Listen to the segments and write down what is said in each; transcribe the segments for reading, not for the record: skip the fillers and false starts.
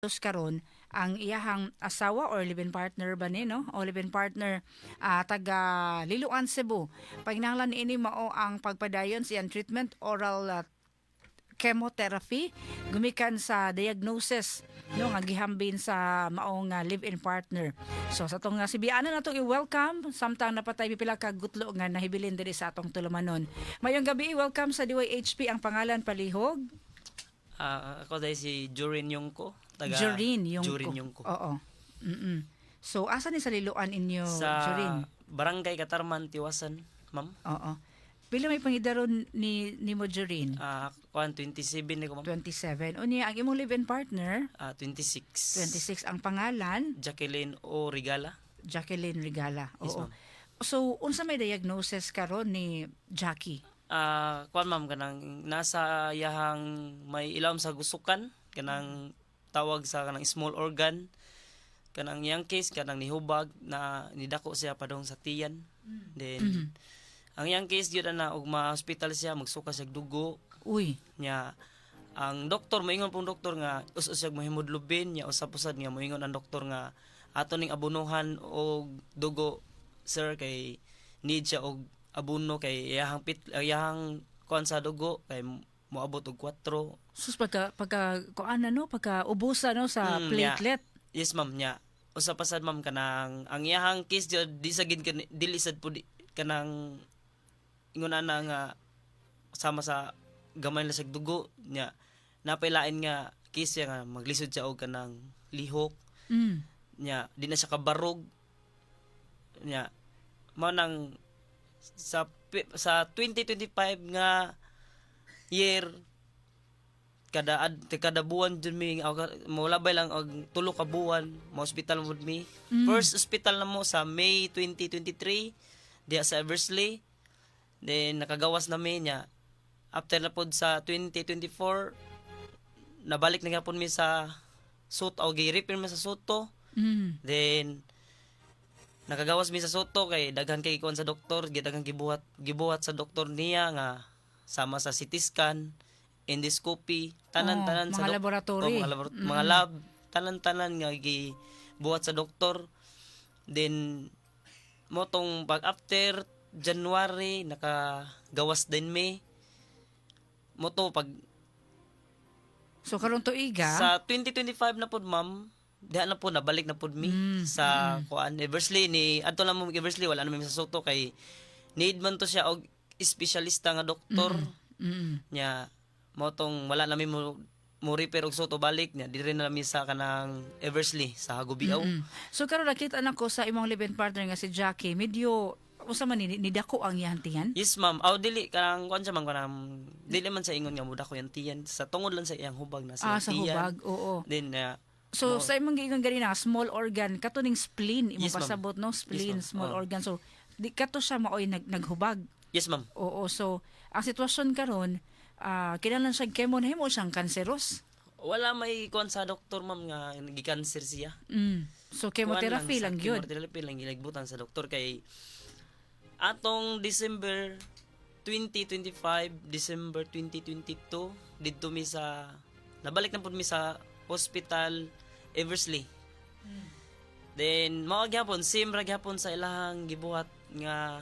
Karon ang iyahang asawa or live-in partner ba ni, no, o live-in partner, taga Liloan, Cebu. Panginahanglan niini mao ang pagpadayon sa iyang treatment, oral chemotherapy, gumikan sa diagnosis, no, nga gihambin sa maong live-in partner. So sa atong sibianan, atong i-welcome samtang napatay pipila ka gutlo nga nahibilin diri sa atong tulumanon. Maayong gabi, welcome sa DYHP. Ang pangalan palihog? Ah, ako dahil si Jorin Yongko. Taga Jorin Yongko. Jorin Yongko. Oo. So asa ni sa Liloan inyo, Sa Jorin? Barangay Katarman, Tiwasan, ma'am. Oo. Pila may pangidaron ni nimo, Jorin? Ah, kuan, 27 ni ko, ma'am. 27. Unya ang imong live-in partner? Ah, 26. 26. Ang pangalan? Jacqueline O. Regala. Jacqueline Regala. Yes, Oo. ma'am. So unsa may diagnosis karon ni Jackie? Ah, kuan, ma'am, kanang nasa yahang may ilawom sa gusukan, kanang tawag sa kanang small organ. Kanang iyang case kanang nihubag na nidako siya padong sa tiyan. Then ang iyang case gyud na og ma-hospital siya, magsuka siya og dugo. Uy. Nya ang doktor moingon pong doktor nga us-us siya mohemoglobin nya, usab usad nga moingon ang doktor nga ato ning abunuhan og dugo, sir, kay need siya og abuno kay iyahang pit iyahang kuan sa dugo kay moabot og 4. Sus, pagka kuan na, no, pagka ubusa, no, sa platelet. Yes, ma'am. Nya usa pa sad, ma'am, kanang ang iyahang case jud di sa gid dili sad pud kanang ingon ana nga sama sa gamay lang sa dugo nya, napailain nga case siya nga maglisod siya og kanang lihok. Nya di na siya kabarog. Nya mao nang sa 2025 nga year, kada buwan jud mi, molabay lang og 3 ka buwan, mo hospital mod mi. First hospital na mo sa May 2023 diha sa Eversley. Then nakagawas na mi niya. After na pod sa 2024, nabalik na gyapon mi sa Sotto o gi-refer mi sa Sotto. Then nakagawas mi sa Sotto kay daghan kay kuan sa doktor, gidaghan gibuhat gibuhat sa doktor niya nga sama sa CT scan, endoscopy, tanan tanan mga sa laboratory. Oh, mga lab, tanan-tanan nga gibuhat sa doktor. Then mo tong pag after January nakagawas din mi. Mo to pag So karon tuiga sa 2025 na pod, ma'am, diha na po nabalik na pod mi sa kuan Eversley ni adto lang mo Eversley, wala na mi sa Sotto kay need man to siya og espesyalista nga doktor. Nya mo tong wala na mi mo refer og Sotto balik nya, diri na mi sa kanang Eversley sa Hagobiaw. So karon nakita na ko sa imong live-in partner nga si Jackie, medyo usa man ni nidako ang iyang tiyan. Yes, ma'am. Aw, dili kanang kuan siya, ma'am, kanang dili man sa ingon nga mudako yang tiyan, sa tungod lang sa iyang hubag na sa Ah, sa tiyan. hubag, oo. Then So sa imong giingon ganina, small organ, kato ning spleen imong Yes, ma'am. pasabot, no, spleen, Yes, ma'am. small Oo. organ. So di kato siya maoy naghubag. Yes, ma'am. Oo, so ang sitwasyon karon, kinahanglan siya chemo, nahimo siyang cancerous. Wala may kuan sa doktor, ma'am, nga gikanser siya. So chemotherapy Kuan lang sa gyud. Chemotherapy lang gilagbutan sa doktor kay atong December 2025, December 2022, didto mi sa nabalik na pud mi sa Hospital Eversley. Then mao gyapon, same ra gyapon sa ilahang gibuhat nga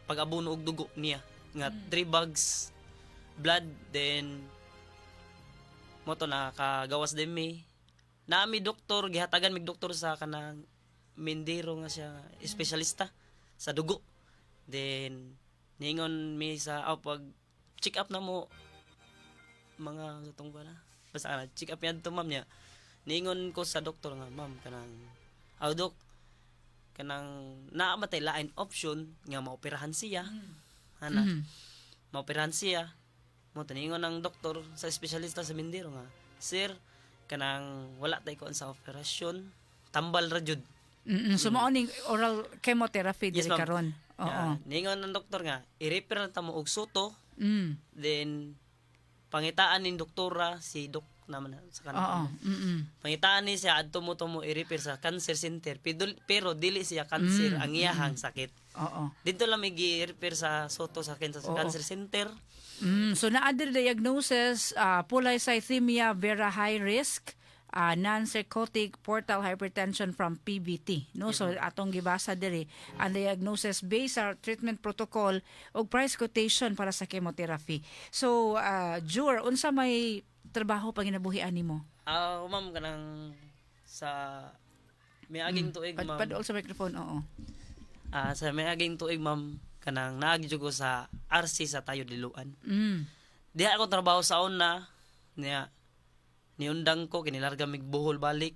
pag-abono og dugo niya nga three bags blood. Then mo to nakagawas din mi. Naami doktor, gihatagan mig doktor sa kanang Mendero nga siya espesyalista sa dugo. Then ningon mi sa aw pag check up na mo mga sa tong na basta kana check up yan to, ma'am. Niya ningon ko sa doktor nga, "Ma'am, kanang aw dok, kanang naa matay lain option nga maoperahan siya ana?" Maoperahan siya mo. Taningon ang doktor sa espesyalista sa Mendero nga, "Sir, kanang wala tay kuan sa operasyon, tambal ra jud." So mao ning oral chemotherapy Yes, diri ma'am. karon. Oo. Yeah, ningon ang doktor nga i-refer na ta mo og Sotto. Then pangitaan ning doktora si dok naman sa kanang pangitaan ni siya adto mo to mo i-refer sa cancer center, pero dili siya cancer ang iyahang sakit. Dito lang may gi-refer sa Sotto sa cancer, cancer center. So naa diri diagnosis, polycythemia vera high risk. Non-cirrhotic portal hypertension from PVT, no? So atong gibasa diri ang diagnosis based sa treatment protocol ug price quotation para sa chemotherapy. So Jur, unsa may trabaho panginabuhi nimo? Ah, ma'am, kanang sa miaging tuig, ma'am. Padol sa microphone, oo. Ah, sa miaging tuig, ma'am, kanang naagi jud ko sa RC sa Tayod, Liloan. Diha ako trabaho sa una niya, niundang ko kinilarga mig Bohol balik.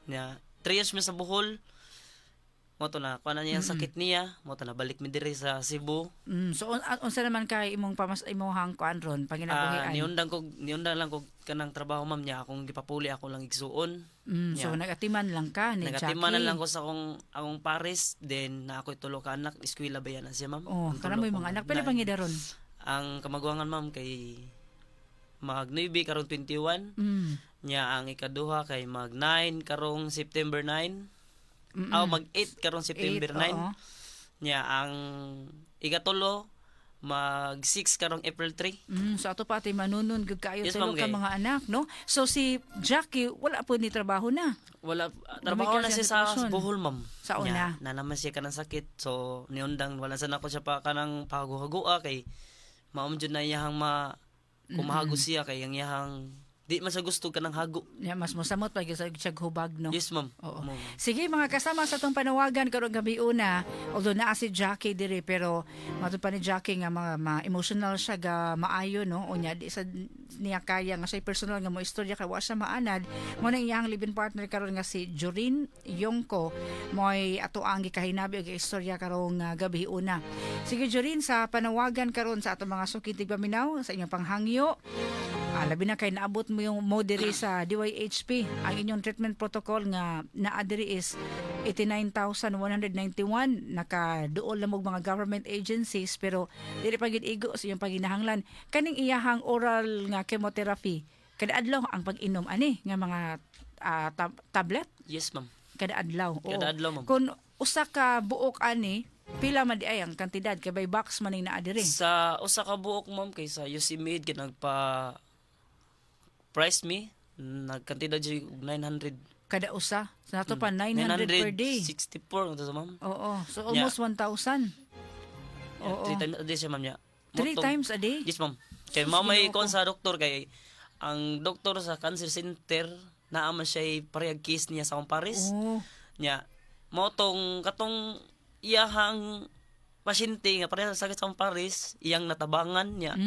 Niya 3 years mi sa Bohol. Mo to na kuha na niya ang sakit niya, mo to na balik mi diri sa Cebu. So unsa naman kay imong pamas imong kuan ron panginabuhian? Niundang lang ko kanang trabaho, ma'am, niya akong gipapuli ako lang igsuon. So nagatiman lang ka ni Jackie. Nagatimanan lang ko sa akong pares, then na ako'y tulo ka anak, eskwela ba yan na siya, ma'am. Oh, Ang kana tulo mo ko, mga ma'am. anak pila pang edaron? Ang kamaguangan, ma'am, kay mag 9 karong 21. Nya ang ikaduha kay mag 9 karong September 9. Aw, mag 8 karong September 8, 9. oo. Nya ang ikatulo mag 6 karong April 3. So ato pa ati manunon gud kaayo Yes, tulo ma'am, ka kay. mga anak, no? So si Jackie wala po ni trabaho na. Wala trabaho na Lumikha siya siya sa sitwasyon. Bohol, ma'am. Sa una. Nya, na naman siya kanang sakit. So niundang wala sana ko siya pa kanang pahago-hagoa kay maom jud na iyahang ma kumahago siya kay ang iyahang di man siya gusto kanang hago. Ya, mas mosamot pa gyud sa siya hubag, no? Yes, ma'am. Oo. Ma'am. Sige mga kasama sa atong panawagan karong gabi una, although naa si Jackie diri, pero matud pa ni Jackie nga mga ma-emotional siya ga maayo, no? Unya di sa niya kaya nga siya personal nga mo istorya kay wa siya maanad mo na iyang live-in partner karon nga si Jorin Yongko mo'y ato ang gikahinabi og istorya karong gabi una. Sige Jorin, sa panawagan karon sa atong mga suki tigpaminaw sa inyong panghangyo. Labi na kay naabot mo yung mo diri sa DYHP, ang inyong treatment protocol nga naa diri is 89,191. Nakaduol na mo og mga government agencies pero dili pa gid igo sa inyong paginahanglan. Kaning iyahang oral nga chemotherapy, kada adlaw ang pag-inom ani nga mga tablet? Yes, ma'am. Kada adlaw, oo. Kada adlaw, ma'am. Kung usa ka buok ani, pila man di ay ang kantidad kay by box man ning naa diri? Sa usa ka buok, ma'am, kay sa UC Med kay nagpa price me nagkantidad siya og 900. Kada usa sa nato pa 900 per day. 964 unta sa, ma'am. Oo. So almost 1,000. Yeah, three times a day siya, ma'am, niya. Three times a day? Yes, ma'am. Kay Sus, ma'am may Ginoo ko. kon sa doktor kay ang doktor sa cancer center naa man siya parehag case niya sa akong pares. Nya mo tong katong iyahang pasyente nga pareha sa sakit sa akong pares iyang natabangan niya.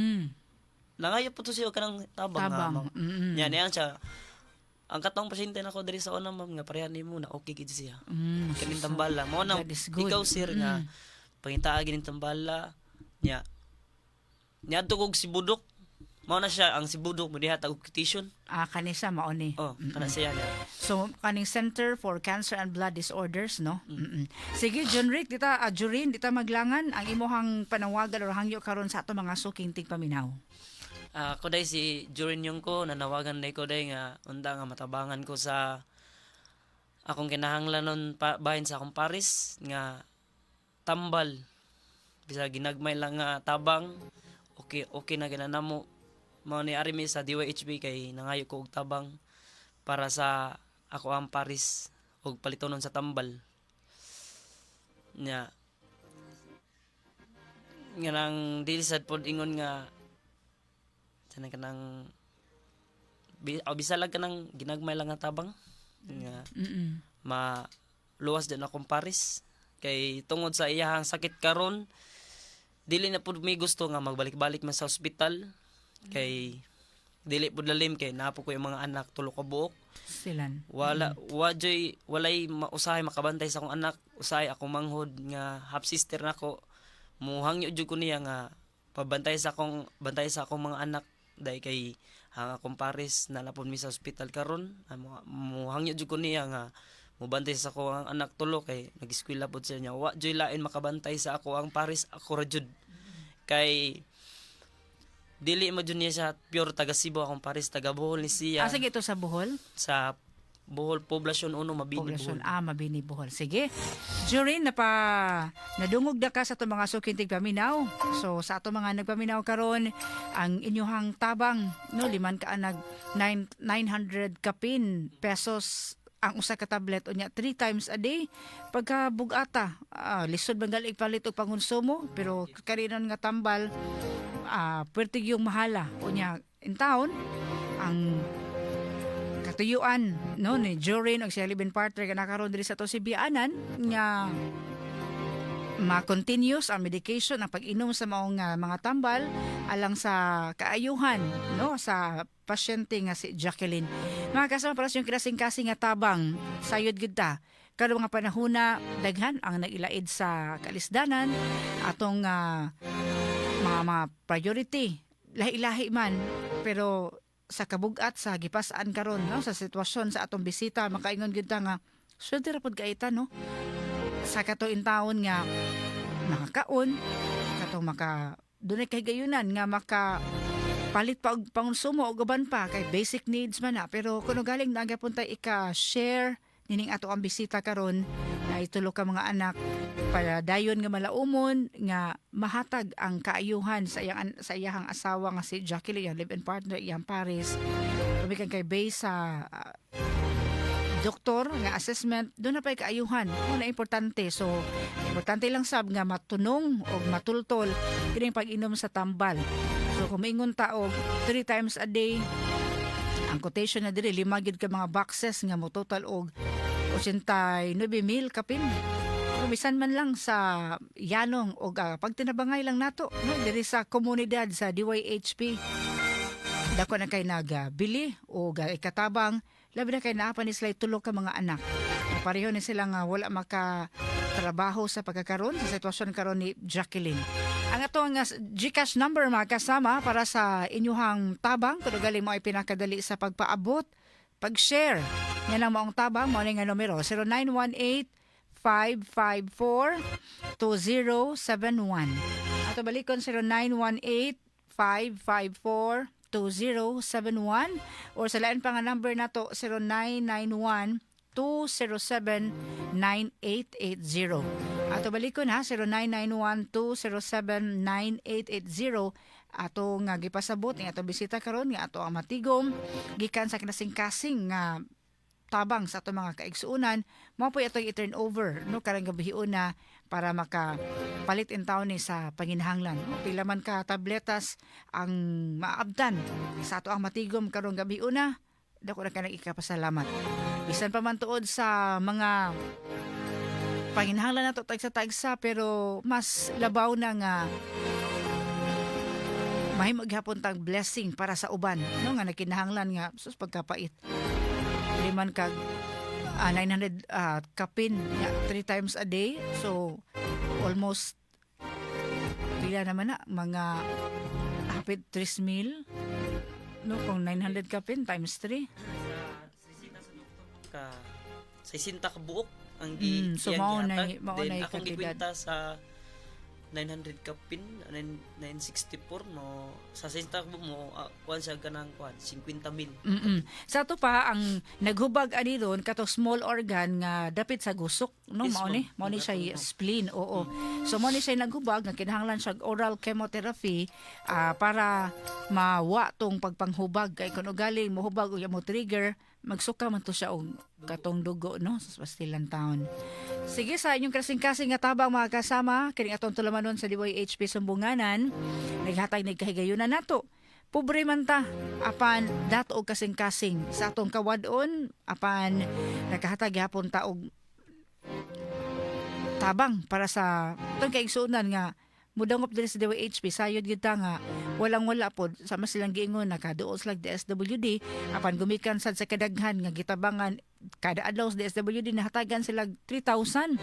Nangayo po to siya og kanang tabang, nga, Tabang. ma'am. Nya niya siya ang katong pasyente nako diri sa una, ma'am, nga pareha nimo na okay gid siya. Kaning tambala mo na God is good. ikaw, sir, nga pangitaa gining tambala nya niadto kog Sibudok, mao na siya ang Sibudok mo diha og quotation. Ah, kanisa mao ni. Oh, kana siya niya. So kaning Center for Cancer and Blood Disorders, no? Sige, John Rick, dita Jurin, dita maglangan ang imuhang panawagan or hangyo karon sa ato mga suking tigpaminaw. Ah, ako day si Jorin Yongko, nanawagan day ko day nga unda nga matabangan ko sa akong kinahanglanon pa, bahin sa akong pares nga tambal, bisag ginagmay lang nga tabang, okay okay na ginanamo. Mao ni ari mi sa DYHB kay nangayo ko og tabang para sa ako ang pares og palitonon sa tambal nya nga nang dili sad pod ingon nga sana kanang o bisalag kanang ginagmay lang nga tabang nga ma luwas din akong pares kay tungod sa iyahang sakit karon dili na pud mi gusto nga magbalik-balik man sa ospital kay dili pud lalim kay naa po ko yung mga anak, tulo ka buok. Silan. Wala wa joy walay usahay makabantay sa akong anak, usahay akong manghod nga half sister nako. Muhangyo jud ko niya nga pabantay sa akong bantay sa akong mga anak dahil kay ang akong pares na lapon mi sa ospital karon. Muhangyo jud ko niya nga mubantay sa ako ang anak tulo kay nag-eskwela pod siya niya. Wa joy lain makabantay sa ako ang pares, ako ra jud kay dili mo jud niya siya pure taga Cebu. Akong pares taga Bohol ni siya. Asa ito sa Bohol? Sa Bohol, Poblacion 1, Mabini, Poblasyon Bohol. Ah, Mabini, Bohol. Sige. Jurin, nadungog na ka sa atong mga suking tigpaminaw. So sa atong mga nagpaminaw karon, ang inyuhang tabang, no, liman ka nag 900 kapin pesos ang usa ka tablet, unya three times a day. Pagka bugata, lisod man gali ipalit og pangonsumo, pero kaninon nga tambal, puwerte yung mahala. Unya in town ang katuyuan, no, ni Jorin og siya live-in partner nga nakaroon diri sa ato si Bianan nga ma-continuous ang medication, ang pag-inom sa maong mga tambal alang sa kaayuhan, no, sa pasyente nga si Jacqueline. Mga kasama, para sa inyong kinasing-kasing nga tabang, sayod gid ta. Karon mga panahona, daghan ang nag-ilaid sa kalisdanan, atong mga priority lahi-lahi man, pero sa kabugat sa gipasaan karon, no, sa sitwasyon sa atong bisita, makaingon gyud ta nga swerte ra pud kaita, no, sa kato taon nga makakaon, katong maka dunay kahigayunan nga maka palit pa og pangonsumo og uban pa kay basic needs man na. Pero kuno galing na gyapon tay ika-share nining ato ang bisita karon na itulo ka mga anak para dayon nga malaumon nga mahatag ang kaayuhan sa iyahang asawa nga si Jacqueline, iyang live-in partner, iyang pares. Gumikan kay base sa doktor nga assessment, doon na pa'y kaayuhan mo na importante. So importante lang sab nga matunong og matultol kining pag-inom sa tambal. So kung maingon ta og three times a day, ang quotation na diri, lima gyud ka mga boxes nga mo total og 89 mil kapin. Kung bisan man lang sa yanong og pagtinabangay lang nato, no, diri sa komunidad sa DYHP, dako na kay nagbili o ikatabang, labi na kay naa pa ni sila tulo ka mga anak. Pareho ni sila nga wala maka trabaho sa pagkakaroon sa sitwasyon karon ni Jacqueline. Ang ato nga GCash number, mga kasama, para sa inyuhang tabang kung gali mo ay pinakadali sa pagpaabot, pag-share yan ang maong tabang, mao ni nga numero: 0918 554 2071. Ato balikon: 0918 554 2071 or sa lain pa nga number nato, 0991 207 9880. Ato balikon ha, 0991 207 9880. Ato nga gipasabot nga ato bisita karon nga ato ang matigom gikan sa kinasing-kasing nga tabang sa ato mga kaigsuonan, mao po'y atong i-turn over, no, karang gabi na para maka palit in taon ni sa panginahanglan, no? Pila man ka tabletas ang maabdan sa ato ang matigom karong gabi una, dako na ka ikapasalamat bisan pa man tuod sa mga panginahanglan nato tagsa-tagsa, pero mas labaw na nga mahimo gihapon tang blessing para sa uban, no, nga nagkinahanglan nga sus pagkapait liman kag 900 kapin nga three times a day. So almost pila naman na, mga hapit 3 mil, no, kung 900 kapin times 3. Sa resita sa doktor ka 60 ka buok ang gi So iyang mao gihatag. mao Then nay akong kantidad. gikwenta sa 900 kapin, 964 mo sa 60 ka buok mo, kuan siya ganang kuan 50 mil. Sa ato pa ang naghubag ani ron kato small organ nga dapit sa gusok, no? Yes, Mao ni ma'am. mao ni siya spleen, oo. So mao ni siya naghubag nga kinahanglan siya og oral chemotherapy para mawa tong pagpanghubag, kay kun ugali mohubag o mo trigger, magsuka man to siya og katong dugo, no, sa Pastilan Town. Sige, sa inyong kasing-kasing nga tabang, mga kasama, kining atong tulamanon sa DYHP Sumbunganan, naghatag nagkahigayunan nato. Pobre man ta, apan dato og kasing-kasing sa atong kawadon, apan nakahatag gihapon ta og tabang para sa atong kaigsuonan nga mudangop diri sa DYHP. Sayod gyud ta nga walang wala pod sama silang giingon, nakaduol sila DSWD, apan gumikan sad sa kadaghan nga gitabangan kada adlaw sa DSWD, nahatagan sila 3,000,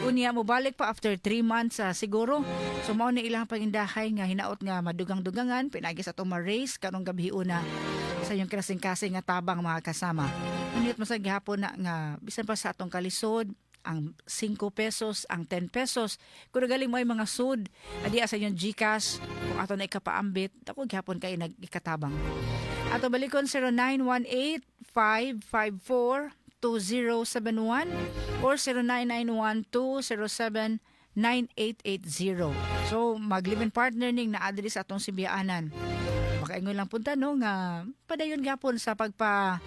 unya mobalik pa after 3 months siguro. So mao ni ilang pangindahay nga hinaot nga madugang-dugangan pinagi sa atong ma-raise karong gabi una sa inyong kasing-kasing nga tabang, mga kasama. Ngunit masag gihapon na nga bisan pa sa atong kalisod, ang 5 pesos, ang 10 pesos, kung galing mo ay mga sud adi sa inyong GCash, kung ato na ikapaambit, ako gihapon kay nag-ikatabang. Ato balikon: 0918 554 2071 or 0991 207 9880. So, mag-live-in partner ning naa diri sa atong Simbiyaanan. Makaingon lang punta, no, nga padayon gapon sa pagpa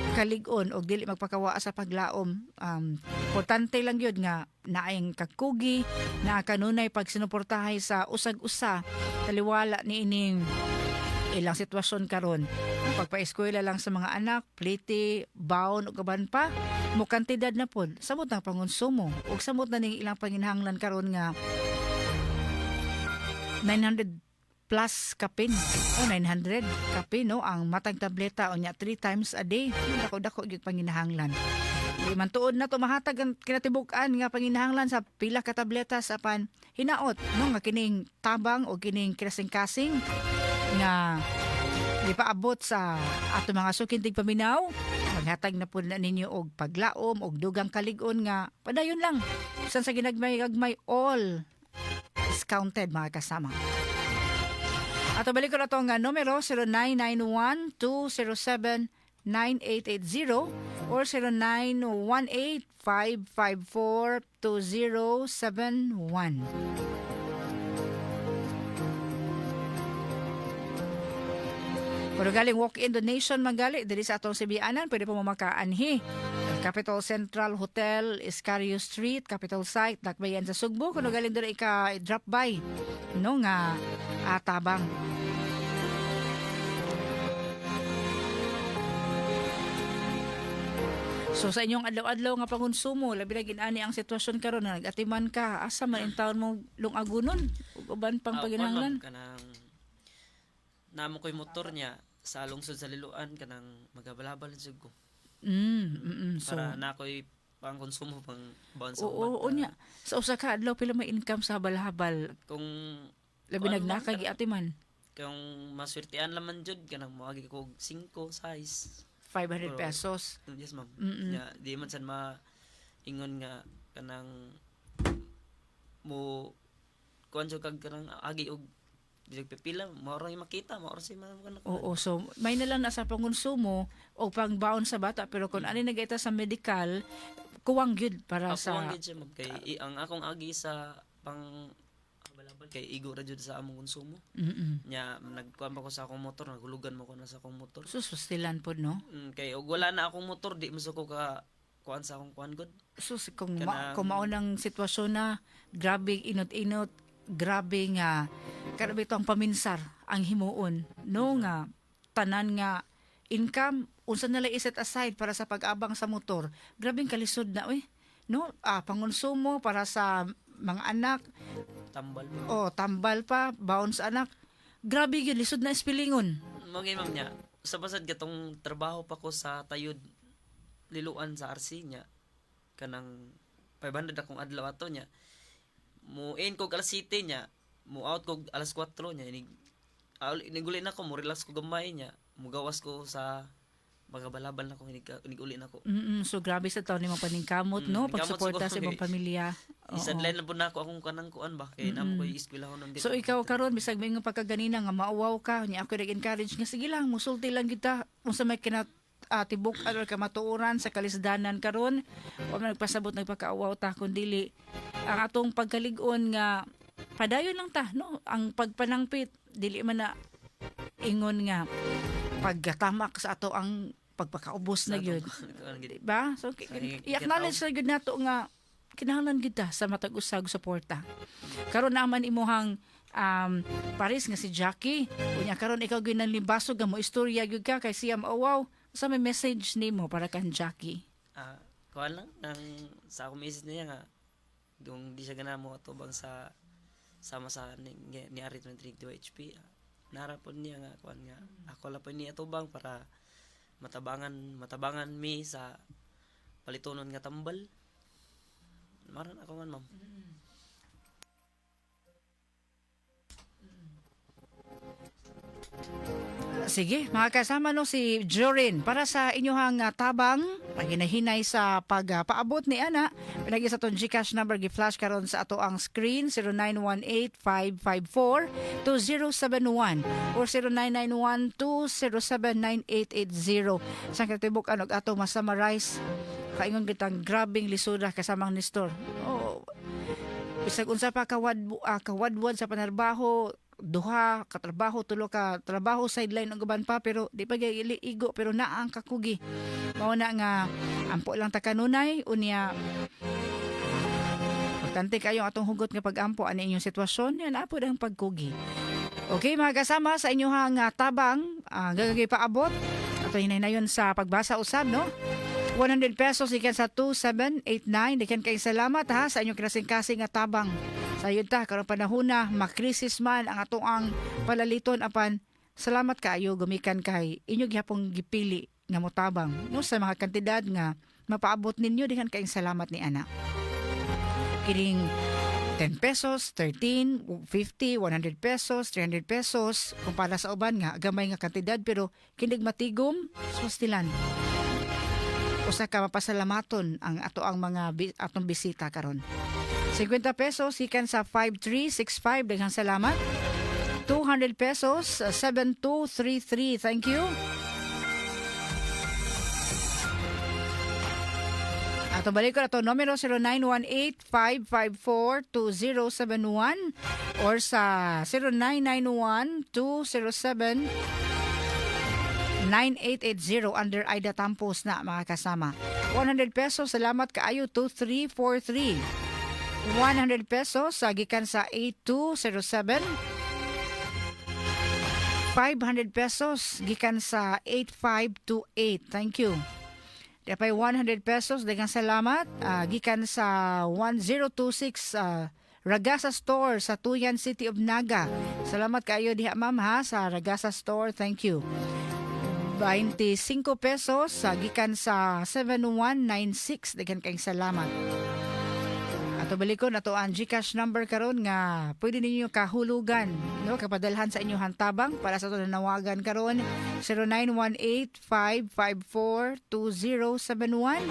kalig-on og dili magpakawa sa paglaom. Importante lang yun nga naayang kakugi na kanunay pag sinuportahay sa usag-usa taliwala ni ining ilang sitwasyon karon. Pagpa-eskwela lang sa mga anak, plite, baon ug uban pa, mo kantidad na pod samot ang pangonsumo ug samot na ning ilang panginahanglan karon nga 900 plus kapin o 900 kapin, no, ang matag tableta, unya 3 times a day. Dako dako gyud panginahanglan. Di man tuod na to mahatag ang kinatibuk-an nga panginahanglan sa pila ka tabletas, apan hinaot, no, nga kining tabang o kining kasing-kasing nga gipaabot sa ato mga suking tigpaminaw maghatag na pud na ninyo og paglaom og dugang kalig-on nga padayon lang bisan sa ginagmay-gagmay, all is counted, mga kasama. Ato balik ko na itong numero, 0991 207 9880 or 0918 554 2071. Pero galing walk-in donation magali diri sa atong Sibianan, pwede po mo makaanhi. Capital Central Hotel, Escario Street, Capital Site, Dakbayan sa Sugbo. Kuno galing diri ka drop by, no, nga tabang. So sa inyong adlaw-adlaw nga pangonsumo, labi na ginani ang sitwasyon karon na nag-atiman ka, asa man intawon mo lungagunon ug uban pang Ah, paginahanglan? kuan, ma'am, kanang namo ko'y motor niya sa lungsod sa Liloan, kanang magabalabal jud ko So para na ako'y pang konsumo, pang baon sa Oo, bata. niya. Sa usa ka adlaw, pila may income sa habal-habal? Kung Labi Kuan, nagnaka ma'am, giatiman. Kung maswertean laman jud, kanang moagi ko og 5 size. 500 Pero- pesos. Yes, ma'am. Nya di man sad ma ingon nga kanang mo kuan jud kag kanang agi og bisag pipila mao ra yung makita, mao ra si ma'am kanang. Oo, so may na lang na sa pangonsumo o pangbaon sa bata, pero kung ano nagaita sa medical, kuwang gyud para Ako sa ang gid siya, ma'am, kay ang akong agi sa pang habal-habal kay igo ra jud sa among konsumo. Nya nagkuan pa ko sa akong motor, naghulugan mo ko na sa akong motor. Sus, pastilan pod, no. Kay og wala na akong motor, di mo ko ka kuan sa akong kuan god. Sus, kung ma, Kanang- kung mao ng sitwasyon na grabe inot-inot, grabe nga karabi ito ang paminsar ang himuon, no, nga tanan nga income unsa nila i-set aside para sa pag-abang sa motor. Grabeng kalisod na uy, no, pangonsumo para sa mga anak. Tambal pa. O tambal pa, baon sa anak, grabe gyud lisod na ispilingon. Mo gyud, ma'am, nya sa basad katong trabaho pa ko sa tayod Liloan sa RC niya, kanang 500 akong adlaw ato. Niya mo in ko alas 7 niya, mo out ko alas 4 niya, inig iniguli na ko, mo relax ko gamay, niya mugawas ko sa magabalabal na ko, inig uli na ko. So grabe sa taon ni paningkamot, no, Ningkamot pagsuporta siguro, sa imong eh. pamilya. Oo. Isadline na po na ako akong kanang kuan ba kay namo ko eskwela nun. So ikaw karon, bisag moingon pa ka ganina nga mauwaw ka, nya ako nag-encourage nga sige lang, musulti lang kita unsa may kina tibok or kamatuoran sa kalisdanan karon. Wa man nagpasabot nagpakauwaw ta, kun dili ang atong pagkalig-on nga padayon lang ta, no, ang pagpanangpit dili man na ingon nga pagkatamak sa ato ang pagpakaubos na gyud. Diba? So, i-acknowledge na gyud nato nga kinahanglan kita sa matag usag suporta. Karon naman imuhang pares nga si Jackie. Unya karon ikaw gyud nang limbasog nga mo istorya gyud ka kay siya mauwaw. Sa may message nimo para kan Jackie? Ah, kuan lang nang sa akong misis niya nga dung di siya gana mo atubang sa sama sa ni Ari 23 HP, narapon niya nga kuan nga ako lang po ni atubang para matabangan matabangan mi sa palitonon nga tambal. Maran ako man, ma'am. Sige, mga kasama, no, si Jorin para sa inyong tabang paginahinay sa pagpaabot ni ana pinagi sa atong GCash number, gi-flash karon sa ato ang screen, 0918-554-2071 or 0991-207-9880. Sa katibuk ano ato ma-summarize Kaingon kitang grabing lisura, kasamang Nestor. Oh, bisag unsa pa kawadwad sa panarbaho, duha katrabaho, tulo ka trabaho, sideline ang uban pa, pero di pa gyud igo, pero naa ang kakugi. Mao na nga ampo lang ta kanunay. Unya importante kayo atong hugot nga pag-ampo ani inyong sitwasyon yan apod ang pagkugi. Okay, mga kasama, sa inyong tabang gagagay paabot ato hinaynayon sa pagbasa usab, no? 100 pesos ikan sa 2789. Daghan kay salamat ha sa inyong kinasingkasing nga tabang. Sayod ta karon panahon na makrisis man ang atoang palaliton, apan salamat kaayo gumikan kay inyo gihapong gipili nga motabang, no, sa mga kantidad nga mapaabot ninyo. Daghan kayong salamat ni ana. Kining 10 pesos, 13, 50, 100 pesos, 300 pesos, kumpara sa uban nga gamay nga kantidad, pero kinig matigom swastilan, usa ka mapasalamaton ang ato ang mga atong bisita karon. 50 pesos gikan sa 5365, daghang salamat. 200 pesos, 7233, thank you. Ato balik ko ato numero 0918-554-2071 or sa 0991-207 9880 under Aida Tampos na, mga kasama. 100 pesos, salamat kaayo, 2343. 100 pesos sa gikan sa 8207. 500 pesos gikan sa 8528. Thank you. Dapay 100 pesos, daghang salamat, gikan sa 1026, Ragasa Store sa Tuyan, City of Naga. Salamat kaayo diha, ma'am, ha, sa Ragasa Store. Thank you. 25 pesos sa gikan sa 7196. Daghan kayong salamat. Ato balikon ato ang GCash number karon nga pwede ninyo kahulugan, no, kapadalhan sa inyong tabang para sa ato nanawagan karon, 0918-554-2071,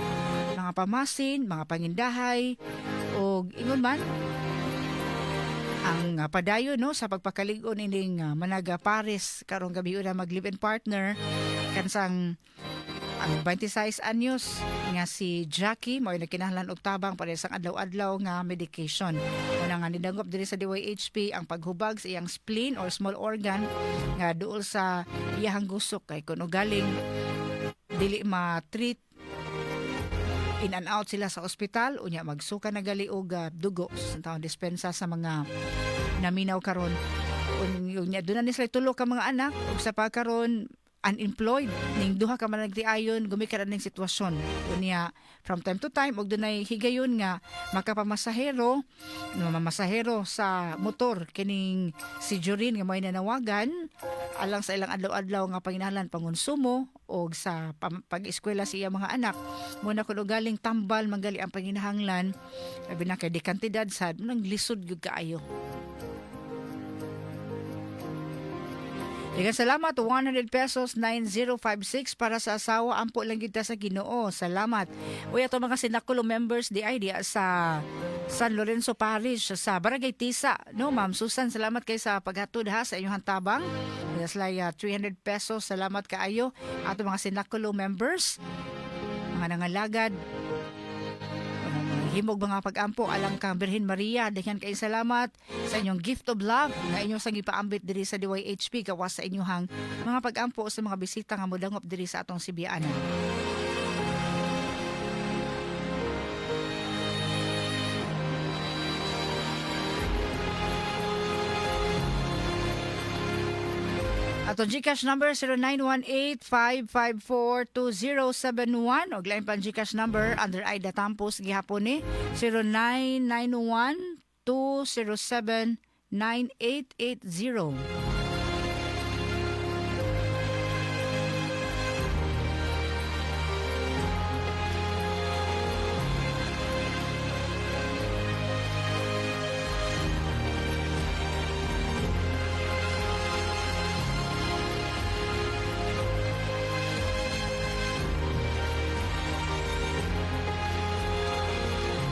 mga pamasin, mga pangindahay og ingon man ang padayon, no, sa pagpakalig-on ining managa pares karong gabi una mag live-in partner kansang ang 26 anyos nga si Jackie mao nagkinahanglan og tabang para sa adlaw-adlaw nga medication. Una nga nidangop diri sa DYHP ang paghubag sa iyang spleen or small organ nga duol sa iyahang gusok, kay kun galing dili ma-treat, in and out sila sa ospital. Unya magsuka na gali og dugo sa taong dispensa sa mga naminaw karon. Unya doon na ni sila tulo ka mga anak ug sa pagkaron unemployed ning duha ka man nagtiayon gumikan ning sitwasyon. Unya from time to time og dunay higayon nga makapamasahero, mamasahero sa motor kining si Jorin nga may nanawagan alang sa ilang adlaw-adlaw nga panginahanglan, pangonsumo og sa pag-eskwela sa iyang mga anak. Muna kun galing tambal manggali ang panginahanglan, labi na kay di kantidad sad nang lisod gyud kaayo. Daghang salamat, 100 pesos, 9056 para sa asawa, ampo lang kita sa Ginoo. Salamat. Uy, ato mga sinakulo members di ay diya sa San Lorenzo Parish sa Barangay Tisa. No, Ma'am Susan, salamat kay sa paghatod ha sa inyong tabang. That's like 300 pesos. Salamat kaayo ato mga sinakulo members, mga nangalagad, himog mga pag-ampo alang kang Birhen Maria. Daghan kay salamat sa inyong gift of love nga inyong sang gipaambit diri sa DYHP gawas sa inyong mga pag-ampo sa mga bisita nga modangop diri sa atong sibianan. Atong GCash number 0918-554-2071 og lain pang GCash number under Aida Tampos gihapon ni 0991-207-9880.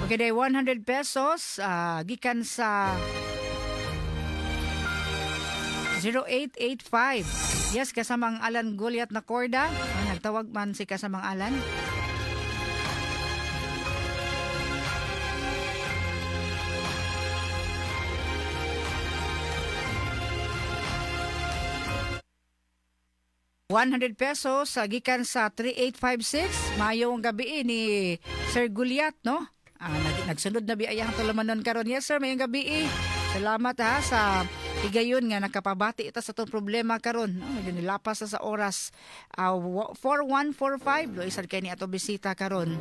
Okay, day 100 pesos gikan sa 0885. Yes, kasamang Alan Goliath na korda. Nagtawag man si kasamang Alan. 100 pesos sa gikan sa 3856. Mayong gabi ni Sir Guliat, no? Nagsunod na biayang tulumanon karon. Yes sir, mayong gabi. Salamat ha sa higayon nga nakapabati ita sa itong problema karon. No, medyo nilapas na sa oras. 4145 luisan kay ni ato bisita karon.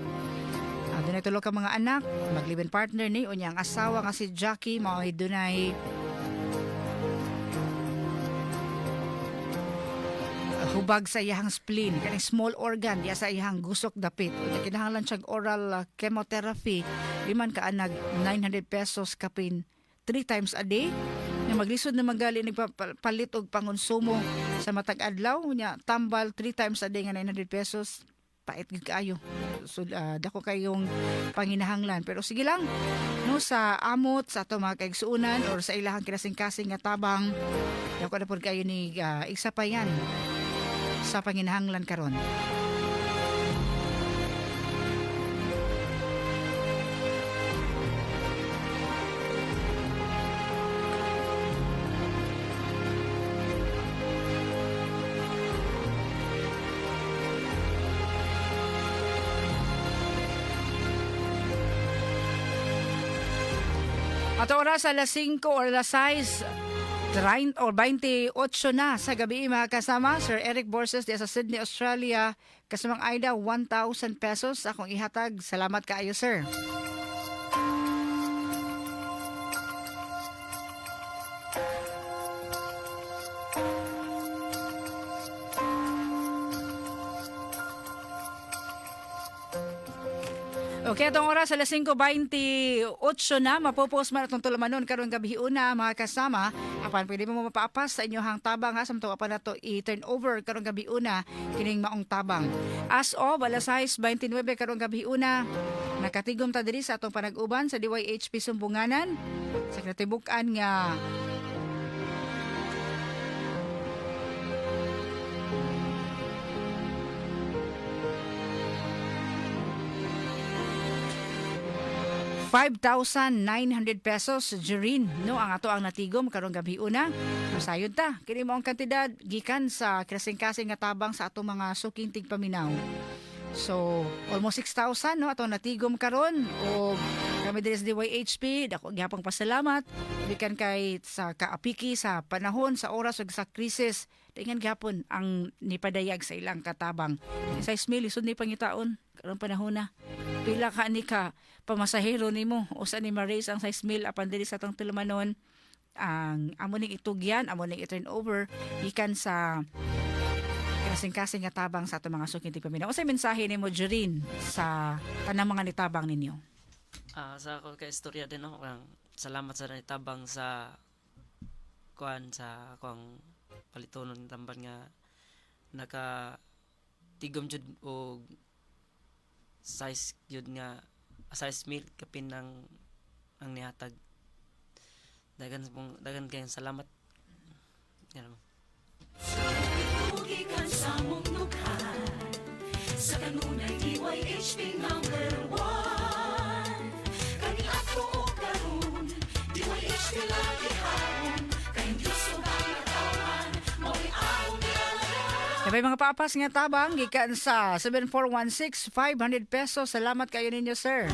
Dunay tulo ka mga anak, mag-live-in partner ni unya ang asawa nga si Jackie mao dunay hubag sa iyang spleen, kaning small organ diya sa iyang gusok dapit. Unya kinahanglan siyang oral chemotherapy, liman ka anag 900 pesos kapin 3 times a day. Nga maglisod na magali nagpalit og pangonsumo sa matag adlaw, unya tambal 3 times a day nga 900 pesos, pait gyud kaayo. So dako kayong panginahanglan, pero sige lang no, sa amot sa ato mga kaigsuonan or sa ilahang kinasingkasing nga tabang, dako na pud kayo ni igsapayan sa panginahanglan karon. At oras alas 5 or alas 6, 30 or 28 na sa gabi, mga kasama. Sir Eric Borses diya sa Sydney, Australia. Kasamang Aida, 1,000 pesos akong ihatag. Salamat kaayo, sir. Okay, atong oras alas 5:28 na, mapopost man atong tulamanon karong gabi una, mga kasama. Apan pwede mo mapaapas sa inyong tabang ha, samtang apan nato i-turn over karong gabi una kining maong tabang. As of alas 6:29 karong gabi una, nakatigom ta diri sa atong panag-uban sa DYHP Sumbunganan sa kinatibuk-an nga 5,900 pesos, Jerin, no, ang ato ang natigom karong gabi una. Masayod ta kini mo ang kantidad gikan sa kasing-kasing nga tabang sa atong mga suking tigpaminaw. So almost 6,000 no atong natigom karon, o kami diri sa DYHP dako gihapon pasalamat gikan kay sa kaapiki sa panahon, sa oras ug sa krisis, dingan gihapon ang nipadayag sa ilang katabang. Sa mil lisod ni pangitaon karong panahon na. Pila ka ni ka pamasahero nimo usa ni ma-raise ang 6 mil, apan diri sa atong tulumanon ang amo ning itugyan, amo ning i-turn over gikan sa kasing-kasing nga tabang sa atong mga suking tigpaminaw. Unsay mensahe nimo, Jerin, sa tanang mga nitabang ninyo? Sa ako kay istorya din ako kang salamat sa nitabang sa kuan sa akong palitonon tamban nga naka tigom jud og size jud nga size milk kapin ng ang nihatag. Dagan pong dagan kayong salamat. Yan mo. Gikan sa mong dughan sa kanunay, DYHP number 1. Kaniadto og karon, DYHP lagi haon. Kay Diyos ug ang katawhan, mao'y among gialagaran. Nabay mga papas nga tabang gikan sa 7416, 500 pesos. Salamat kayo ninyo, sir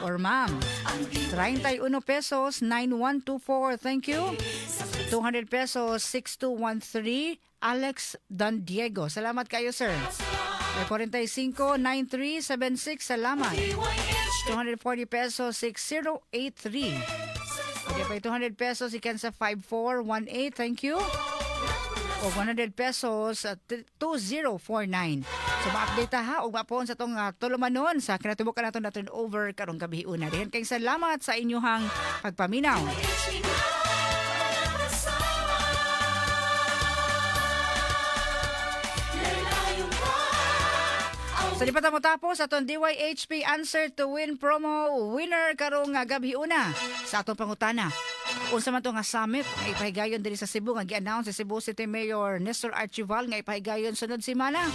or ma'am. 31 pesos, 9124. Thank you. 200 pesos, 6213, Alex Don Diego. Salamat kayo, sir. 45 9376. Salamat. 240 pesos, 6083. Okay, pa 200 pesos ikan sa 5418. Thank you. O 100 pesos at 2049. So ma-update ta ha ug mapuon sa tong tulumanon sa kinatubukan nato na turnover karong gabi una. Dihan kay salamat sa inyuhang pagpaminaw. DYHP kasama. Laylayon pa ang Sa di pa ta motapos atong DYHP Answer to Win promo winner karong gabi una sa atong pangutana. Unsa man to nga summit nga ipahigayon diri sa Cebu nga gi-announce sa Cebu City Mayor Nestor Archival nga ipahigayon sunod semana?